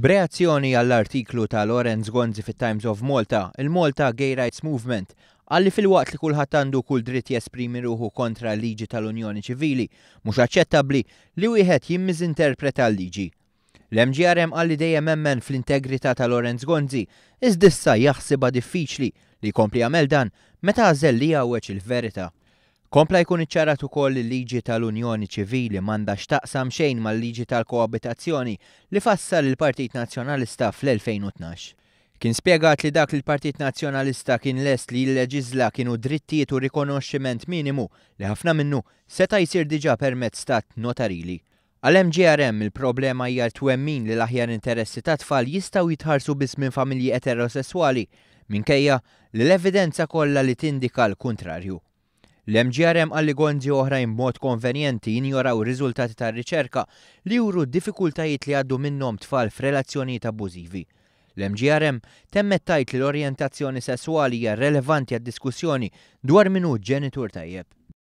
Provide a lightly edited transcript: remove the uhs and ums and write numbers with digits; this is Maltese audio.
B'reazzjoni għall-artiklu ta' Lawrence Gonzi fit-Times of Malta, il-Malta Gay Rights Movement qal li filwaqt li kulħadd għandu kull dritt jesprimi ruħu kontra l-liġi tal-Unjoni Ċivili, mhux aċċettabbli li wieħed jimmiżinterpreta l-liġi. L-MGRM qal li dejjem emmen fl-integrità ta' Lawrence Gonzi, iżda issa jaħsibha diffiċli li jkompli jagħmel dan meta għażel li jgħawweġ il-verità. Kompla jkun iċċarat ukoll li l-liġi tal-Unjoni Ċivili m'għandha x'taqsam xejn mal-liġi tal-koabitazzjoni li fassal il-Partit Nazzjonalista fl-2012. Kien spjegat li dak li l-Partit Nazzjonalista kien lest li jilleġiżla kienu drittijiet u rikonoxximent minimu li ħafna minnu seta' jsir diġà permezz ta' att notarili. Għall-MGRM il-problema hija t-twemmin li l-aħjar interessi tat-tfal jistgħu jitħarsu biss minn familji eterosesswali, minkejja li l-evidenza kollha li tindika l-kuntrarju. L-MGRM qal li Gonzi u oħrajn b'mod konvenjenti jinjoraw ir-riżultati tar-riċerka li juru d-diffikultajiet li jgħaddu minnhom tfal f'relazzjonijiet abbużivi. L-MGRM temmet tgħid li l-orjentazzjoni sesswali hija relevanti għad-diskussjoni dwar min hu ġenitur tajjeb.